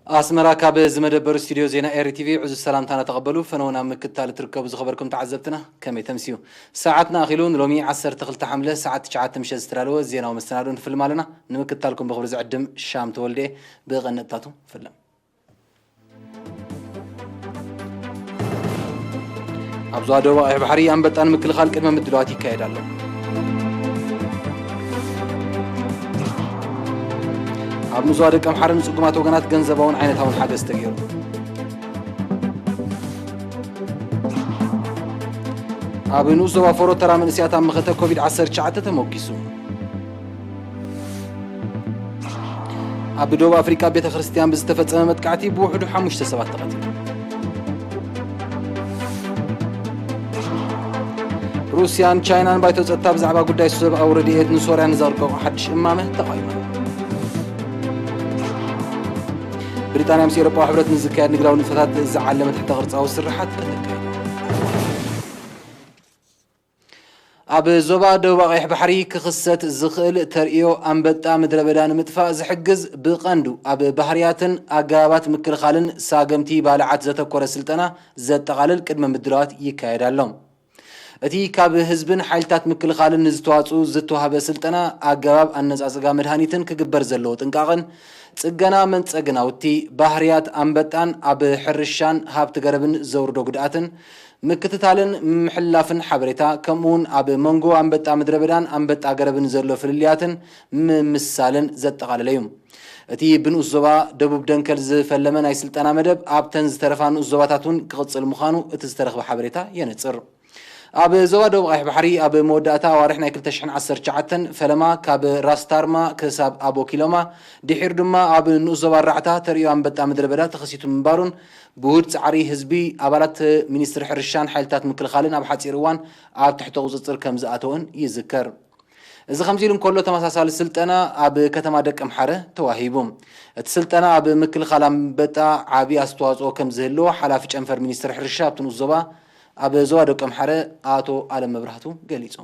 ኣስመራ፣ ካብ ዝመደበሩ ስቱድዮ ዜና ኤሪ ቲቪ ዕዙዝ ሰላምታና ተቐበሉ። ፈነወ ናብ ምክትታል እትርከቡ ዝኸበርኩም ተዓዘብትና፣ ከመይ ተምስዩ? ሰዓትና ኣኺሉ። ንሎሚ ዓሰርተ ክልተ ሓምለ ሰዓት ትሽዓተ ምሸት ዝተዳለወ ዜናዊ መሰናዶ ንፍልም ኣለና። ንምክትታልኩም ብኽብሪ ዝዕድም ሻም ተወልደ። ብቐንጥታቱ ፍልም። ኣብ ዞባ ደቡብ ኣቕይሕ ባሕሪ ኣንበጣ ንምክልኻል ቅድመ ምድላዋት ይካየድ ኣሎ። ኣብ ንዞባ ደቀምሓረ ንጽጉማት ወገናት ገንዘባውን ዓይነታውን ሓገዝ ተገይሩ። ኣብ ንኡስ ዞባ ፈሮ ተራ መንእሰያት ኣብ መኸተ ኮቪድ ዓሰርተ ትሽዓተ ተሞጊሱ። ኣብ ደቡብ ኣፍሪቃ ቤተ ክርስቲያን ብዝተፈጸመ መጥቃዕቲ ብውሕዱ ሓሙሽተ ሰባት ተቐቲሉ። ሩስያን ቻይናን ባይቶ ጸጥታ ብዛዕባ ጉዳይ ሰብኣዊ ረድኤት ንሶርያ ንዘርቀቑ ሓድሽ እማመ ተቓዊመን። ብሪጣንያ ምስ ኤውሮጳዊ ሕብረት ንዝካየድ ንግዳዊ ንጥፈታት ዝዓለመ ትሕተ ቅርጻዊ ስርሓት ከተካይድ። ኣብ ዞባ ደቡብ ኣቕይሕ ባሕሪ ክኽሰት ዝኽእል ተርእዮ ኣንበጣ ምድረ በዳ ንምጥፋእ ዝሕግዝ ብቐንዱ ኣብ ባህርያትን ኣገባባት ምክልኻልን ሳገምቲ ባልዓት ዘተኮረ ስልጠና ዘጠቓልል ቅድመ ምድላዋት ይካየድ ኣሎ። እቲ ካብ ህዝብን ሓይልታት ምክልኻልን ንዝተዋጽኡ ዝተዋህበ ስልጠና ኣገባብ ኣነጻጽጋ መድሃኒትን ክግበር ዘለዎ ጥንቃቕን ጽገና መንጸግን ናውቲ፣ ባህርያት ኣንበጣን ኣብ ሕርሻን ሃብቲ ገረብን ዘውርዶ ጉድኣትን ምክትታልን ምሕላፍን ሓበሬታ፣ ከምኡውን ኣብ መንጎ ኣንበጣ ምድረ በዳን ኣንበጣ ገረብን ዘሎ ፍልልያትን ምምሳልን ዘጠቓለለ እዩ። እቲ ብንኡስ ዞባ ደቡብ ደንከል ዝፈለመ ናይ ስልጠና መደብ ኣብተን ዝተረፋ ንኡስ ዞባታት እውን ክቕጽል ምዃኑ እቲ ዝተረኽበ ሓበሬታ የነጽር። ኣብ ዞባ ደቡብ ቀይሕ ባሕሪ ኣብ መወዳእታ ኣዋርሕ ናይ ክልተ ሽሕን ዓሰርተ ትሽዓተን ፈለማ ካብ ራስታርማ ክሳብ ኣቦኪሎማ፣ ድሒሩ ድማ ኣብ ንኡስ ዞባ ኣራዕታ ተርእዮ ኣንበጣ ምድረ በዳ ተኸሲቱ ምንባሩን ብውሁድ ጻዕሪ ህዝቢ፣ ኣባላት ሚኒስትሪ ሕርሻን ሓይልታት ምክልኻልን ኣብ ሓጺር እዋን ኣብ ትሕቲ ቁጽጽር ከም ዝኣተወን ይዝከር። እዚ ከምዚ ኢሉ እንከሎ፣ ተመሳሳሊ ስልጠና ኣብ ከተማ ደቀምሓረ ተዋሂቡ። እቲ ስልጠና ኣብ ምክልኻል ኣንበጣ ዓቢ ኣስተዋጽኦ ከም ዝህልዎ ሓላፊ ጨንፈር ሚኒስትሪ ሕርሻ ኣብቲ ንኡስ ዞባ፣ ኣብ ዞባ ደቀምሓረ ኣቶ ኣለም መብራህቱ ገሊጹ።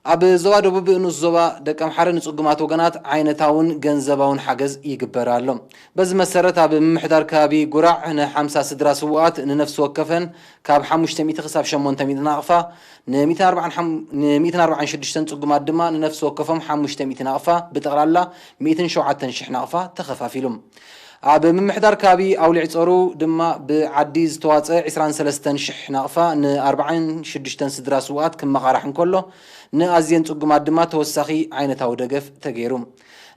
ኣብ ዞባ ደቡብ ንኡስ ዞባ ደቀምሓረ ንጽጉማት ወገናት ዓይነታውን ገንዘባውን ሓገዝ ይግበር ኣሎ። በዚ መሰረት፣ ኣብ ምምሕዳር ከባቢ ጉራዕ ንሓምሳ ስድራ ስዉኣት ንነፍሲ ወከፈን ካብ ሓሙሽተ ሚእቲ ክሳብ ሸሞንተ ሚእቲ ናቕፋ፣ ን ሚእትን ኣርባዓን ሓም-፣ ን ሚእትን ኣርባዓን ሽዱሽተን ጽጉማት ድማ ንነፍሲ ወከፎም ሓሙሽተ ሚእቲ ናቕፋ፣ ብጠቕላላ ሚእትን ሸውዓተን ሽሕ ናቕፋ ተኸፋፊሉ። ኣብ ምምሕዳር ከባቢ ኣውሊዕ ጾሩ ድማ ብዓዲ ዝተዋጸ ዕስራን ሰለስተን ሽሕ ናቕፋ ንኣርባዓን ሽዱሽተን ስድራ ስዉኣት ክመቓራሕ እንከሎ፣ ንኣዝየን ጽጉማት ድማ ተወሳኺ ዓይነታዊ ደገፍ ተገይሩ።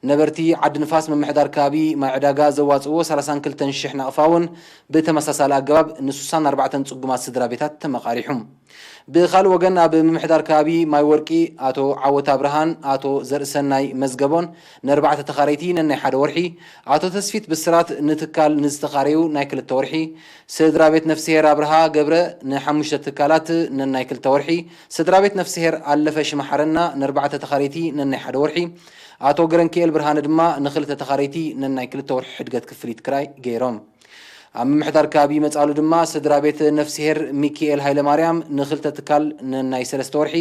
ነበርቲ ዓዲ ንፋስ ምምሕዳር ከባቢ ማይ ዕዳጋ ዘዋጽእዎ ሰላሳን ክልተን ሽሕ ናቕፋ እውን ብተመሳሳሊ ኣገባብ ንስሳን ኣርባዕተን ጽጉማት ስድራ ቤታት ተመቓሪሑ። ብኻልእ ወገን፣ ኣብ ምምሕዳር ከባቢ ማይ ወርቂ ኣቶ ዓወት ኣብርሃን ኣቶ ዘርእሰናይ መዝገቦን ንኣርባዕተ ተኻረይቲ ነናይ ሓደ ወርሒ፣ ኣቶ ተስፊት ብስራት ንትካል ንዝተኻረዩ ናይ ክልተ ወርሒ፣ ስድራ ቤት ነፍስሄር ኣብርሃ ገብረ ንሓሙሽተ ትካላት ነናይ ክልተ ወርሒ፣ ስድራ ቤት ነፍስሄር ኣለፈ ሽማሓረና ንኣርባዕተ ተኻረይቲ ነናይ ሓደ ወርሒ፣ ኣቶ ገረንክኤል ብርሃነ ድማ ንኽልተ ተኻረይቲ ነናይ ክልተ ወርሒ ሕድገት ክፍሊት ክራይ ገይሮም። ኣብ ምምሕዳር ከባቢ መጻሉ ድማ ስድራ ቤት ነፍስሄር ሚኪኤል ሃይለማርያም ንኽልተ ትካል ነናይ ሰለስተ ወርሒ፣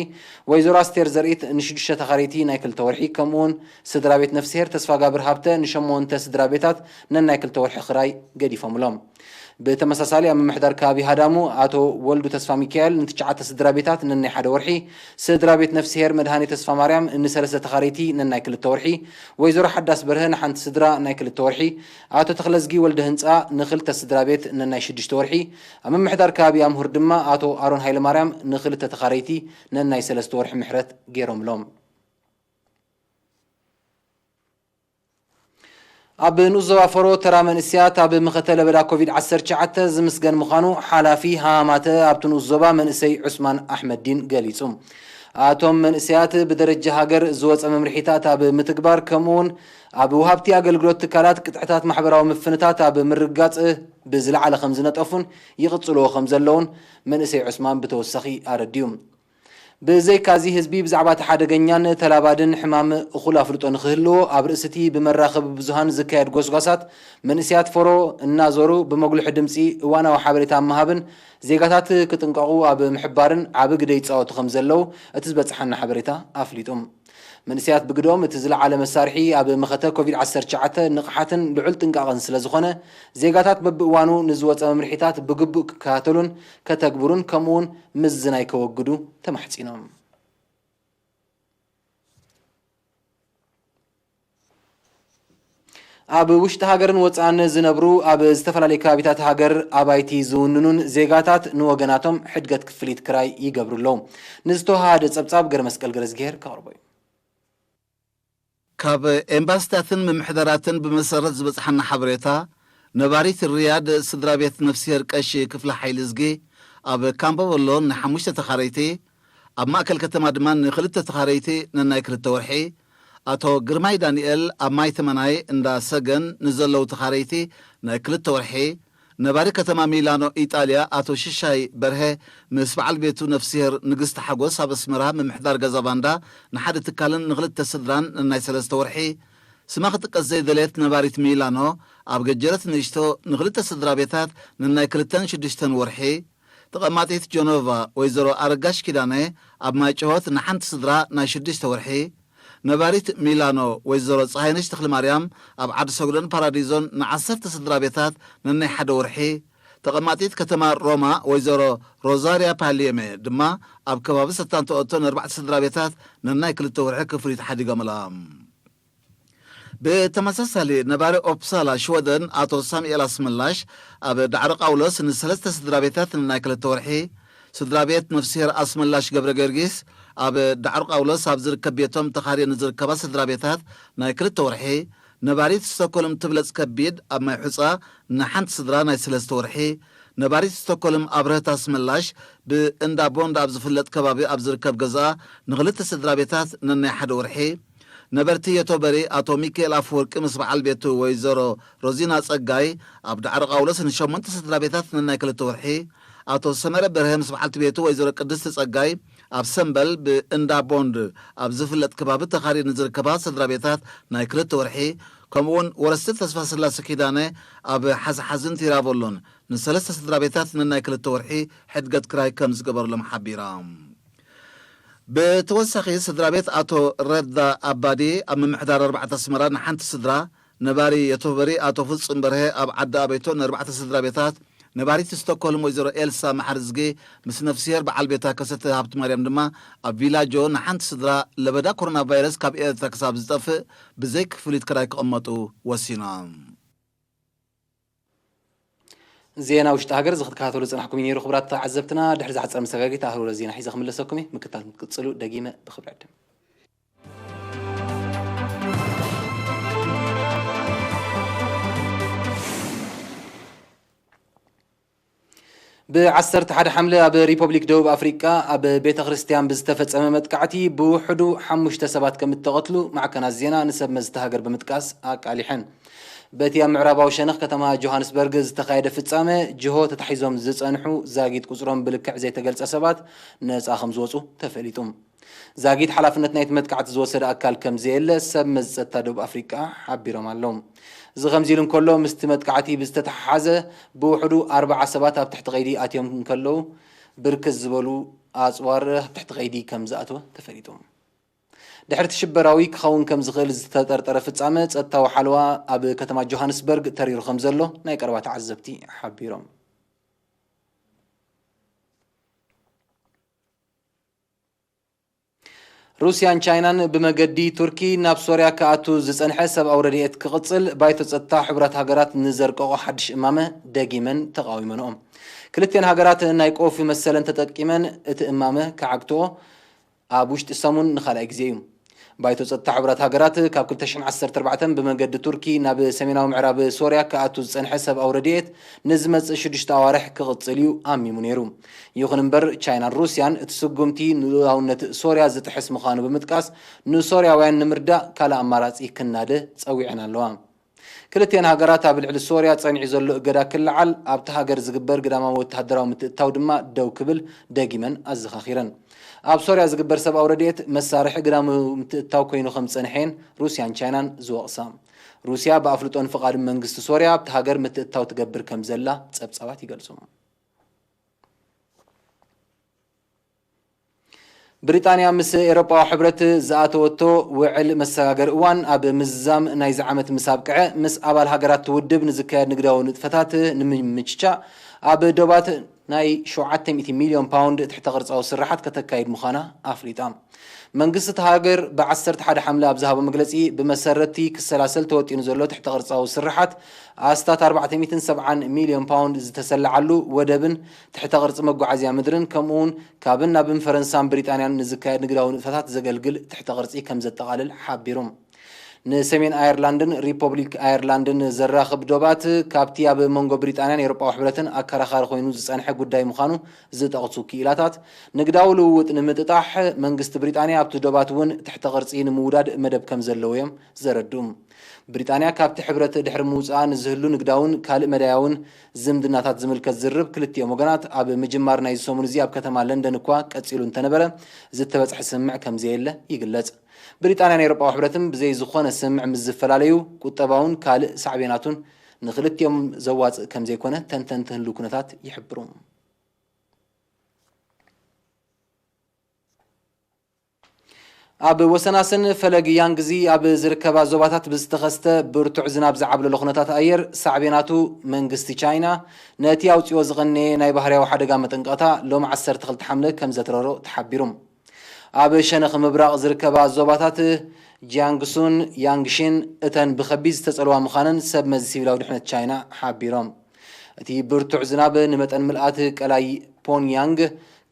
ወይዘሮ ኣስቴር ዘርኢት ንሽዱሽተ ተኻረይቲ ናይ ክልተ ወርሒ፣ ከምኡውን ስድራ ቤት ነፍስሄር ተስፋጋብር ሃብተ ንሸሞንተ ስድራ ቤታት ነናይ ክልተ ወርሒ ክራይ ገዲፎምሎም። ብተመሳሳሊ ኣብ ምምሕዳር ከባቢ ሃዳሙ ኣቶ ወልዱ ተስፋ ሚካኤል ንትሽዓተ ስድራ ቤታት ነናይ ሓደ ወርሒ፣ ስድራ ቤት ነፍስሄር መድሃኔ ተስፋ ማርያም ንሰለስተ ተኻረይቲ ነናይ ክልተ ወርሒ፣ ወይዘሮ ሓዳስ በርሀ ንሓንቲ ስድራ ናይ ክልተ ወርሒ፣ ኣቶ ተኽለዝጊ ወልደ ህንፃ ንኽልተ ስድራ ቤት ነናይ ሽዱሽተ ወርሒ፣ ኣብ ምምሕዳር ከባቢ ኣምሁር ድማ ኣቶ ኣሮን ሃይለማርያም ንኽልተ ተኻረይቲ ነናይ ሰለስተ ወርሒ ምሕረት ገይሮምሎም። ኣብ ንኡስ ዞባ ፈሮ ተራ መንእሰያት ኣብ መኸተ ለበዳ ኮቪድ ዓሰርተ ትሽዓተ ዝምስገን ምዃኑ ሓላፊ ሃማተ ኣብቲ ንኡስ ዞባ መንእሰይ ዑስማን ኣሕመዲን ገሊጹ። ኣቶም መንእሰያት ብደረጃ ሃገር ዝወጸ መምርሒታት ኣብ ምትግባር፣ ከምኡውን ኣብ ወሃብቲ ኣገልግሎት ትካላት ቅጥዕታት ማሕበራዊ ምፍንታት ኣብ ምርጋጽ ብዝለዓለ ከም ዝነጠፉን ይቕጽልዎ ከም ዘለውን መንእሰይ ዑስማን ብተወሳኺ ኣረዲኡ። ብዘይካዚ ህዝቢ ብዛዕባ እቲ ሓደገኛን ተላባድን ሕማም እኹል ኣፍልጦ ንኽህልዎ ኣብ ርእሲ እቲ ብመራኸቢ ብዙሃን ዝካየድ ጎስጓሳት መንእሰያት ፈሮ እናዞሩ ብመጉልሒ ድምፂ እዋናዊ ሓበሬታ ኣብ ምሃብን ዜጋታት ክጥንቀቑ ኣብ ምሕባርን ዓቢ ግደ ይፃወቱ ከም ዘለዉ እቲ ዝበፅሓና ሓበሬታ ኣፍሊጡ። መንእሰያት ብግደኦም እቲ ዝለዓለ መሳርሒ ኣብ መኸተ ኮቪድ ዓሰርተ ትሽዓተ ንቕሓትን ልዑል ጥንቃቐን ስለ ዝኾነ፣ ዜጋታት በብእዋኑ ንዝወጸ መምርሒታት ብግቡእ ክከታተሉን ከተግብሩን ከምኡውን ምዝናይ ከወግዱ ተማሕጺኖም። ኣብ ውሽጢ ሃገርን ወጻእን ዝነብሩ ኣብ ዝተፈላለዩ ከባቢታት ሃገር ኣባይቲ ዝውንኑን ዜጋታት ንወገናቶም ሕድገት ክፍሊት ክራይ ይገብሩ ኣለዉ። ንዝተወሃደ ጸብጻብ ገረመስቀል ገረዝግሄር ከቕርቦ እዩ። ካብ ኤምባሲታትን ምምሕዳራትን ብመሰረት ዝበጽሓና ሓበሬታ፣ ነባሪት ሪያድ ስድራ ቤት ነፍስሄር ቀሺ ክፍለ ሓይሊ እዝጊ ኣብ ካምቦ በሎ ንሓሙሽተ ተኻረይቲ፣ ኣብ ማእከል ከተማ ድማ ንኽልተ ተኻረይቲ ነናይ ክልተ ወርሒ፣ ኣቶ ግርማይ ዳንኤል ኣብ ማይ ተመናይ እንዳ ሰገን ንዘለዉ ተኻረይቲ ናይ ክልተ ወርሒ፣ ነባሪ ከተማ ሚላኖ ኢጣልያ ኣቶ ሽሻይ በርሀ ምስ በዓል ቤቱ ነፍስሄር ንግስቲ ሓጎስ ኣብ ኣስመራ ምምሕዳር ገዛ ባንዳ ንሓደ ትካልን ንኽልተ ስድራን ነናይ ሰለስተ ወርሒ፣ ስማ ክጥቀስ ዘይደለየት ነባሪት ሚላኖ ኣብ ገጀረት ንእሽቶ ንኽልተ ስድራ ቤታት ነናይ ክልተን ሽዱሽተን ወርሒ፣ ተቐማጢት ጀኖቫ ወይዘሮ ኣረጋሽ ኪዳነ ኣብ ማይ ጭሆት ንሓንቲ ስድራ ናይ ሽዱሽተ ወርሒ፣ ነባሪት ሚላኖ ወይዘሮ ፀሃይነሽ ተኽለማርያም ኣብ ዓዲ ሰጉዶን ፓራዲዞን ንዓሰርተ ስድራ ቤታት ነናይ ሓደ ወርሒ፣ ተቐማጢት ከተማ ሮማ ወይዘሮ ሮዛርያ ፓሊየመ ድማ ኣብ ከባቢ ሰታንተኦቶ ንኣርባዕተ ስድራ ቤታት ነናይ ክልተ ወርሒ ክፍሊት ሓዲጎምላ። ብተመሳሳሊ ነባሪ ኦፕሳላ ሽወደን ኣቶ ሳሙኤል ኣስመላሽ ኣብ ዳዕሮ ቃውሎስ ንሰለስተ ስድራ ቤታት ነናይ ክልተ ወርሒ፣ ስድራ ቤት ነፍስሄር ኣስመላሽ ገብረ ጊዮርጊስ ኣብ ዳዕሮ ቃውሎስ ኣብ ዝርከብ ቤቶም ተኻርየን ንዝርከባ ስድራ ቤታት ናይ ክልተ ወርሒ፣ ነባሪት ስቶኮልም ትብለጽ ከቢድ ኣብ ማይ ሑጻ ንሓንቲ ስድራ ናይ ሰለስተ ወርሒ፣ ነባሪት ስቶኮልም ኣብርህት ኣስመላሽ ብእንዳ ቦንድ ኣብ ዝፍለጥ ከባቢ ኣብ ዝርከብ ገዛ ንኽልተ ስድራ ቤታት ነናይ ሓደ ወርሒ፣ ነበርቲ የቶበሪ ኣቶ ሚካኤል ኣፈወርቂ ምስ በዓል ቤቱ ወይዘሮ ሮዚና ጸጋይ ኣብ ዳዕሮ ቃውሎስ ንሸሞንተ ስድራ ቤታት ነናይ ክልተ ወርሒ፣ ኣቶ ሰመረ በርሀ ምስ በዓልቲ ቤቱ ወይዘሮ ቅድስቲ ጸጋይ ኣብ ሰምበል ብእንዳ ቦንድ ኣብ ዝፍለጥ ከባቢ ተኻሪ ንዝርከባ ስድራ ቤታት ናይ ክልተ ወርሒ፣ ከምኡውን ወረስቲ ተስፋ ስላሴ ኪዳነ ኣብ ሓዝሓዝን ቲራቮሎን ንሰለስተ ስድራ ቤታት ነናይ ክልተ ወርሒ ሕድገት ክራይ ከም ዝገበርሎም ሓቢራ። ብተወሳኺ ስድራ ቤት ኣቶ ረዳ ኣባዲ ኣብ ምምሕዳር ኣርባዕተ ኣስመራ ንሓንቲ ስድራ፣ ነባሪ የቶበሪ ኣቶ ፍጹም በርሀ ኣብ ዓዲ ኣበይቶ ንኣርባዕተ ስድራ ቤታት፣ ነባሪት ስቶክሆልም ወይዘሮ ኤልሳ መሓርዝጌ ምስ ነፍስሄር በዓል ቤታ ከሰተ ሃብቲ ማርያም ድማ ኣብ ቪላጆ ንሓንቲ ስድራ ለበዳ ኮሮና ቫይረስ ካብ ኤርትራ ክሳብ ዝጠፍእ ብዘይ ክፍሊት ክራይ ክቕመጡ ወሲኖም። ዜና ውሽጢ ሃገር እዚ ክትከታተሉ ዝጸናሕኩም እዩ ነይሩ። ክቡራት ተዓዘብትና፣ ድሕሪ ዝሓጸረ መሰጋገሪታ ኣህሩረ ዜና ሒዘ ክምለሰኩም እየ። ምክታል ክትቅጽሉ ደጊመ ብኽብሪ ዕድም። ብ ዓሰርተ ሓደ ሓምለ ኣብ ሪፐብሊክ ደቡብ ኣፍሪቃ ኣብ ቤተ ክርስቲያን ብዝተፈጸመ መጥቃዕቲ ብውሕዱ ሓሙሽተ ሰባት ከም እተቐትሉ ማዕከናት ዜና ንሰብ መዚ እታ ሃገር ብምጥቃስ ኣቃሊሐን። በቲ ኣብ ምዕራባዊ ሸነኽ ከተማ ጆሃንስበርግ ዝተኻየደ ፍጻመ፣ ጅሆ ተታሒዞም ዝጸንሑ ዛጊት ቁጽሮም ብልክዕ ዘይተገልጸ ሰባት ነጻ ከም ዝወጹ ተፈሊጡ። ዛጊት ሓላፍነት ናይቲ መጥቃዕቲ ዝወሰደ ኣካል ከም ዘየለ ሰብ መዚ ጸጥታ ደቡብ ኣፍሪቃ ሓቢሮም ኣለዉ። እዚ ከምዚ ኢሉ እንከሎ፣ ምስቲ መጥቃዕቲ ብዝተተሓሓዘ ብውሕዱ ኣርብዓ ሰባት ኣብ ትሕቲ ቀይዲ ኣትዮም እንከለዉ፣ ብርክት ዝበሉ ኣጽዋር ኣብ ትሕቲ ቀይዲ ከም ዝኣተወ ተፈሊጡ። ድሕሪ እቲ ሽበራዊ ክኸውን ከም ዝኽእል ዝተጠርጠረ ፍጻመ፣ ጸጥታዊ ሓለዋ ኣብ ከተማ ጆሃንስበርግ ተሪሩ ከም ዘሎ ናይ ቀረባ ተዓዘብቲ ሓቢሮም። ሩስያን ቻይናን ብመገዲ ቱርኪ ናብ ሶርያ ክኣቱ ዝጸንሐ ሰብኣዊ ረድኤት ክቕጽል ባይቶ ጸጥታ ሕቡራት ሃገራት ንዘርቀቖ ሓድሽ እማመ ደጊመን ተቓዊመንኦ። ክልቲኣን ሃገራት ናይ ቆፍ መሰለን ተጠቂመን እቲ እማመ ክዓግትኦ ኣብ ውሽጢ ሰሙን ንኻልኣይ ግዜ እዩ። ባይቶ ጸጥታ ሕቡራት ሃገራት ካብ ክልተ ሽሕን ዓሰርተ ኣርባዕተን ብመገዲ ቱርኪ ናብ ሰሜናዊ ምዕራብ ሶርያ ክኣቱ ዝጸንሐ ሰብኣዊ ረድኤት ንዝመጽእ ሽዱሽተ ኣዋርሕ ክቕጽል እዩ ኣሚሙ ነይሩ። ይኹን እምበር፣ ቻይናን ሩስያን እቲ ስጉምቲ ንሉዓላውነት ሶርያ ዝጥሕስ ምዃኑ ብምጥቃስ፣ ንሶርያውያን ንምርዳእ ካልእ ኣማራጺ ክናደ ጸዊዐን ኣለዋ። ክልቲኣን ሃገራት ኣብ ልዕሊ ሶርያ ጸኒዑ ዘሎ እገዳ ክለዓል፣ ኣብታ ሃገር ዝግበር ግዳማዊ ወተሃደራዊ ምትእትታው ድማ ደው ክብል ደጊመን ኣዘኻኺረን። ኣብ ሶርያ ዝግበር ሰብኣዊ ረድኤት መሳርሒ ግዳማዊ ምትእትታው ኮይኑ ከም ዝጸንሐ እየን ሩስያን ቻይናን ዝወቕሳ። ሩስያ ብኣፍልጦን ፍቓድን መንግስቲ ሶርያ ኣብታ ሃገር ምትእትታው ትገብር ከም ዘላ ጸብጻባት ይገልጹ። ብሪጣንያ ምስ ኤውሮጳዊ ሕብረት ዝኣተወቶ ውዕል መሰጋገሪ እዋን ኣብ ምዝዛም ናይዚ ዓመት ምስ ኣብቅዐ፣ ምስ ኣባል ሃገራት እቲ ውድብ ንዝካየድ ንግዳዊ ንጥፈታት ንምምችቻእ ኣብ ዶባት ናይ ሸውዓተ ሚእቲ ሚልዮን ፓውንድ ትሕተ ቅርጻዊ ስርሓት ከተካይድ ምዃና ኣፍሊጣ። መንግስቲ እቲ ሃገር ብ ዓሰርተ ሓደ ሓምለ ኣብ ዝሃቦ መግለጺ፣ ብመሰረትቲ ክሰላሰል ተወጢኑ ዘሎ ትሕተ ቅርጻዊ ስርሓት ኣስታት ኣርባዕተ ሚእትን ሰብዓን ሚልዮን ፓውንድ ዝተሰለዓሉ ወደብን ትሕተ ቅርጺ መጓዓዝያ ምድርን ከምኡ እውን ካብን ናብን ፈረንሳን ብሪጣንያን ንዝካየድ ንግዳዊ ንጥፈታት ዘገልግል ትሕተ ቅርጺ ከም ዘጠቓልል ሓቢሩ። ንሰሜን ኣየርላንድን ሪፖብሊክ ኣየርላንድን ዘራኽብ ዶባት ካብቲ ኣብ መንጎ ብሪጣንያን ኤውሮጳዊ ሕብረትን ኣከራኻሪ ኮይኑ ዝጸንሐ ጉዳይ ምዃኑ ዝጠቕሱ ክኢላታት፣ ንግዳዊ ልውውጥ ንምጥጣሕ መንግስቲ ብሪጣንያ ኣብቲ ዶባት እውን ትሕተ ቅርጺ ንምውዳድ መደብ ከም ዘለዎ እዮም ዘረድኡ። ብሪጣንያ ካብቲ ሕብረት ድሕሪ ምውጽኣ ንዝህሉ ንግዳውን ካልእ መዳያውን ዝምድናታት ዝምልከት ዝርርብ ክልቲኦም ወገናት ኣብ ምጅማር ናይዚ ሰሙን እዚ ኣብ ከተማ ለንደን እኳ ቀጺሉ እንተነበረ፣ ዝተበጽሐ ስምምዕ ከም ዘየለ ይግለጽ። ብሪጣንያን ኤውሮጳዊ ሕብረትን ብዘይ ዝኾነ ስምምዕ ምስ ዝፈላለዩ፣ ቁጠባውን ካልእ ሳዕቤናቱን ንክልቲኦም ዘዋጽእ ከም ዘይኮነ ተንተንቲ ህልው ኩነታት ይሕብሩ። ኣብ ወሰናስን ፈለግ ያንግዚ ኣብ ዝርከባ ዞባታት ብዝተኸስተ ብርቱዕ ዝናብ ዝዓብለሎ ኩነታት ኣየር ሳዕቤናቱ፣ መንግስቲ ቻይና ነቲ ኣውጺኦ ዝቐነየ ናይ ባህርያዊ ሓደጋ መጠንቀቕታ ሎሚ ዓሰርተ ክልተ ሓምለ ከም ዘትረሮ ተሓቢሩ። ኣብ ሸነኽ ምብራቕ ዝርከባ ዞባታት ጂያንግሱን ያንግሺን እተን ብኸቢድ ዝተጸልዋ ምዃነን ሰብ መዚ ሲቪላዊ ድሕነት ቻይና ሓቢሮም። እቲ ብርቱዕ ዝናብ ንመጠን ምልኣት ቀላይ ፖንያንግ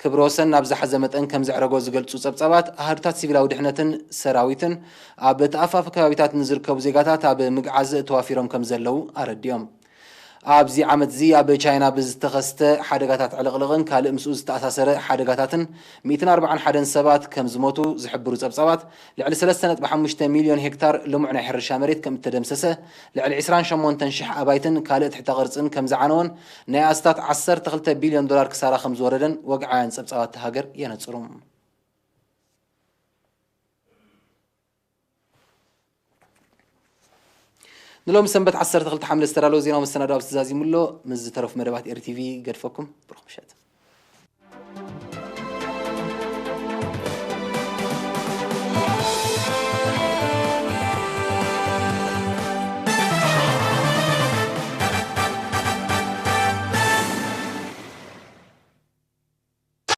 ክብረ ወሰን ናብ ዝሓዘ መጠን ከም ዘዕረጎ ዝገልጹ ጸብጻባት፣ ኣሃዱታት ሲቪላዊ ድሕነትን ሰራዊትን ኣብ ተኣፋፊ ከባቢታት ንዝርከቡ ዜጋታት ኣብ ምግዓዝ ተዋፊሮም ከም ዘለዉ ኣረዲኦም። ኣብዚ ዓመት እዚ ኣብ ቻይና ብዝተኸስተ ሓደጋታት ዕልቕልቕን ካልእ ምስኡ ዝተኣሳሰረ ሓደጋታትን ሚእትን ኣርባዓን ሓደን ሰባት ከም ዝሞቱ ዝሕብሩ ጸብጻባት፣ ልዕሊ ሰለስተ ነጥቢ ሓሙሽተ ሚልዮን ሄክታር ልሙዕ ናይ ሕርሻ መሬት ከም እተደምሰሰ፣ ልዕሊ ዕስራን ሸሞንተን ሽሕ ኣባይትን ካልእ ትሕተ ቅርጽን ከም ዝዓነወን ናይ ኣስታት ዓሰርተ ክልተ ቢልዮን ዶላር ክሳራ ከም ዝወረደን ወግዓውያን ጸብጻባት እታ ሃገር የነጽሩ። ንሎሚ ሰንበት ዓሰርተ ክልተ ሓምለ ዝተዳለወ ዜናዊ መሰናዶ ኣብዚ ተዛዚሙ ኣሎ። ምስ ዝተረፉ መደባት ኤር ቲ ቪ ገድፈኩም። ብሩኽ ምሸት።